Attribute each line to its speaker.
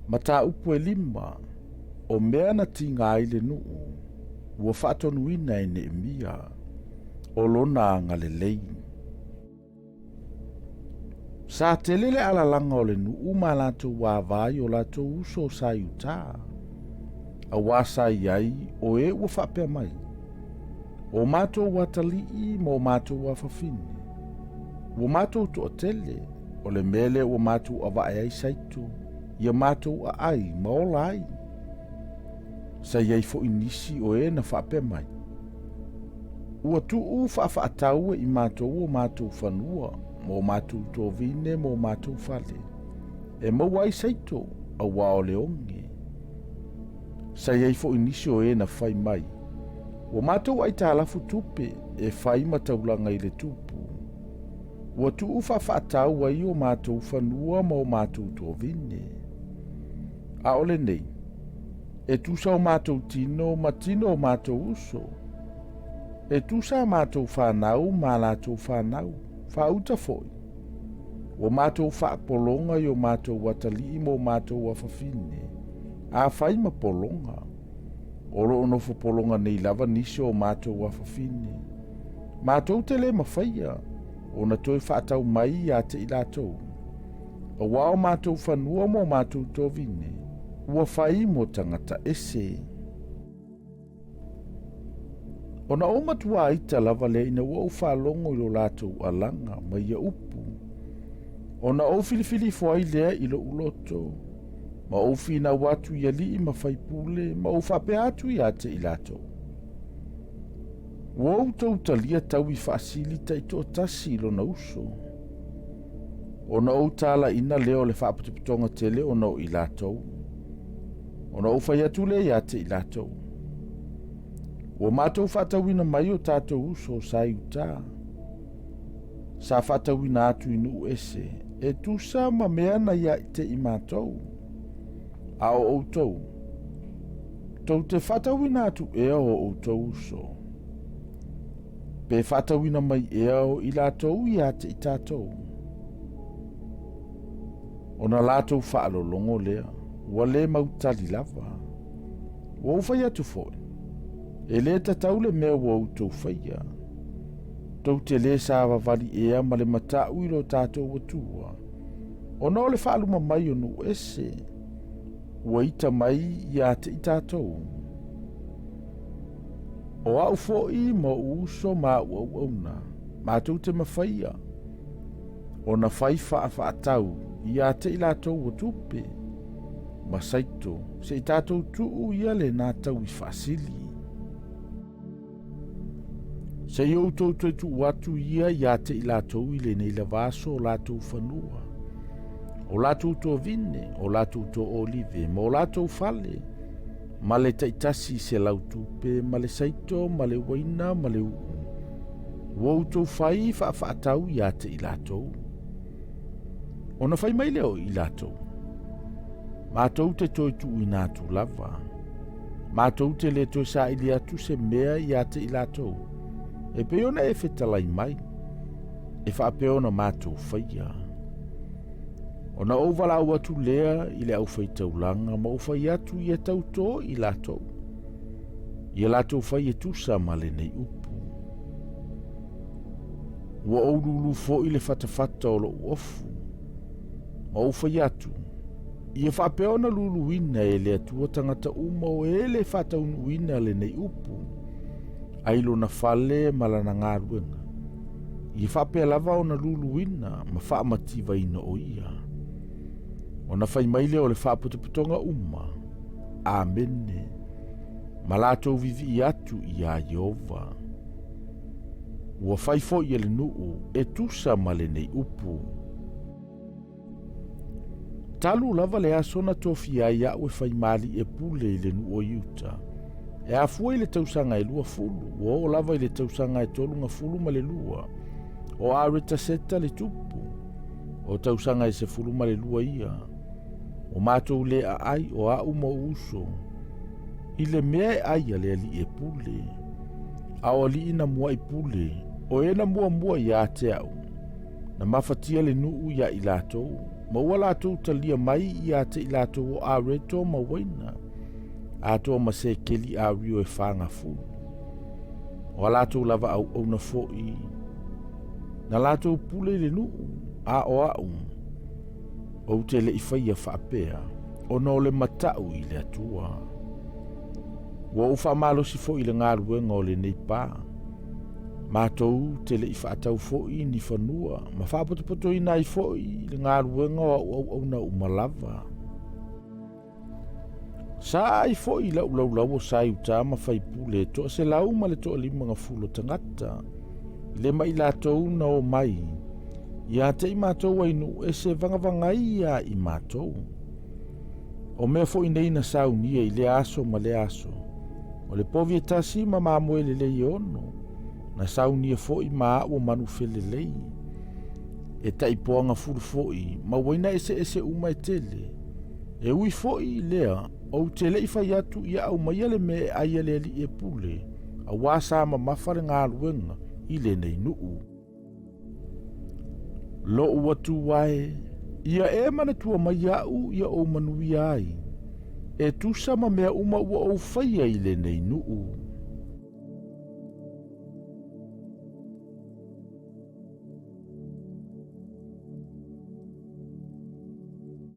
Speaker 1: Mataupu e lima, o mea na tiga ai le nuu, ua faatonuina e Neemia, o lona agalelei. Sa tele le alalaga o le nuu ma latou ava i o latou uso sa i uta. Auā sa i ai o e ua faapea mai, O matou atalii ma o matou afafine, ua matou toatele, o le mea lea ua matou avae ai saito, ia matou aai ma ola ai. Sa i ai foi nisi o e na faapea mai, Ua tuu faafaatau e i matou o matou fanua ma o matou tovine ma o matou fale, e maua ai saito, auā o le oge. Sa i ai foi nisi o e na fai mai, Ua matou aitalafu tupe e fai ma taulaga i le tupu. Ua tuu faafaatau ai o matou fanua ma o matou tovine. A o lenei, e tusa o matou tino ma tino o matou uso. E tusa a matou fanau ma a latou fanau, faauta foi. Ua matou faapologa i o matou atalii ma o matou afafine, a fai ma pologa. O lo o nofo pologa nei lava nisi o matou afafine. Matou te le mafaia ona toe faatau mai ia te i latou. Auā o matou fanua ma o matou tovine, ua fai mo tagata ese. Ona ou matuā ita lava lea ina ua ou faalogo i lo latou alaga ma ia upu, ona ou filifili ifo ai lea i lou loto, ma ou finau atu i alii ma faipule, ma ou faapea atu ia te i latou, Ua outou talia taui faasili taitoatasi i lona uso. Ona ou talaina lea o le faapotopotoga tele ona o i latou. Ona ou fai atu lea ia te i latou, Ua matou faatauina mai o tatou uso sa i uta, sa faatauina atu i nuu ese, e tusa ma mea na ia te i matou. A o outou, tou te faatauina atu ea o outou uso? Pe faatauina mai ea o i latou ia te i tatou? Ona latou faalologo lea, ua le mautali lava. Ua ou fai atu foi, e le tatau le mea ua outou faia. Tou te le savavali ea ma le matau i lo tatou Atua, ona o le faaluma mai o nuu ese, ua ita mai ia te i tatou. O au foi ma ou uso ma au auauna, matou te mafaia, ona fai faafaatau ia te i latou ua tupe ma saito, se i tatou tuu ia lena taui faasili. Se i outou toe tuu atu ia ia te i latou i lenei lava aso o latou fanua, o latou tovine, o latou to olive, ma o latou fale, ma le taitasi i se lau tupe, ma le saito, ma le uaina, ma le uu. Ua outou fai faafaatau ia te i latou. Ona fai mai lea o i latou, Matou te toe tuuina atu lava. Matou te le toe saili atu se mea ia te i latou. E pei ona e fetalai mai, e faapea ona matou faia. Ona ou valaau atu lea i le aufaitaulaga ma ou fai atu ia tautō i latou. Ia latou fai e tusa ma lenei upu. Ua ou lulu foi le fatafata o lou ofu, ma ou fai atu, ia faapea ona luluina e le Atua tagata uma o e le faataunuuina lenei upu, ai lona fale ma lana galuega, ia faapea lava ona luluina ma faamativaina o ia. Ona fai mai lea o le faapotopotoga uma, Amene, ma latou vivii atu iā Ieova. Ua fai foi e le nuu e tusa ma lenei upu. Talu lava le aso na tofia ai a'u e fai malie pule i le nuu o Iuta, e afua i le tausaga e 20, ua oo lava i le tausaga e 32, o Aretaseta le tupu, o tausaga e 12 ia, ua matou le aai o a'u ma ou uso, i le mea e ai a le alii e pule. A o alii na muai pule, o e na muamua ia te au, na mafatia le nuu iā i latou. ma ua latou talia mai ia te i latou o areto ma uaina, atoa ma sekeli ario e 40. O a latou lava auauna foi, na latou pule i le nuu, a o a'u, ou te le i faia faapea, ona o le mata'u i le Atua. Ua ou faamalosi foi i le galuega o lenei pa. Matou te le i faatau foi ni fanua, ma faapotopotoina ai foi le galuega o a'u auauna uma lava. Sa ai foi i la'u laulau o sa i uta ma faipule 150 o tagata, i le ma i latou na o mai, ia te i matou ai nuu ese vagavagai ia i matou. O mea foi nei na saunia i lea aso ma lea aso, o le povi e tasi ma mamoe lelei e 6, na saunia foi ma a'u o manu felelei, e taipoaga fulu foi, ma uaina eseese uma e tele. E ui foi i lea, ou te le i fai atu ia aumaia le mea e ai a le alii e pule, auā sa mamafa le galuega i lenei nuu. Lo'u Atua e, ia e manatua mai a'u ia ou manuia ai, e tusa ma mea uma ua ou faia i lenei nuu.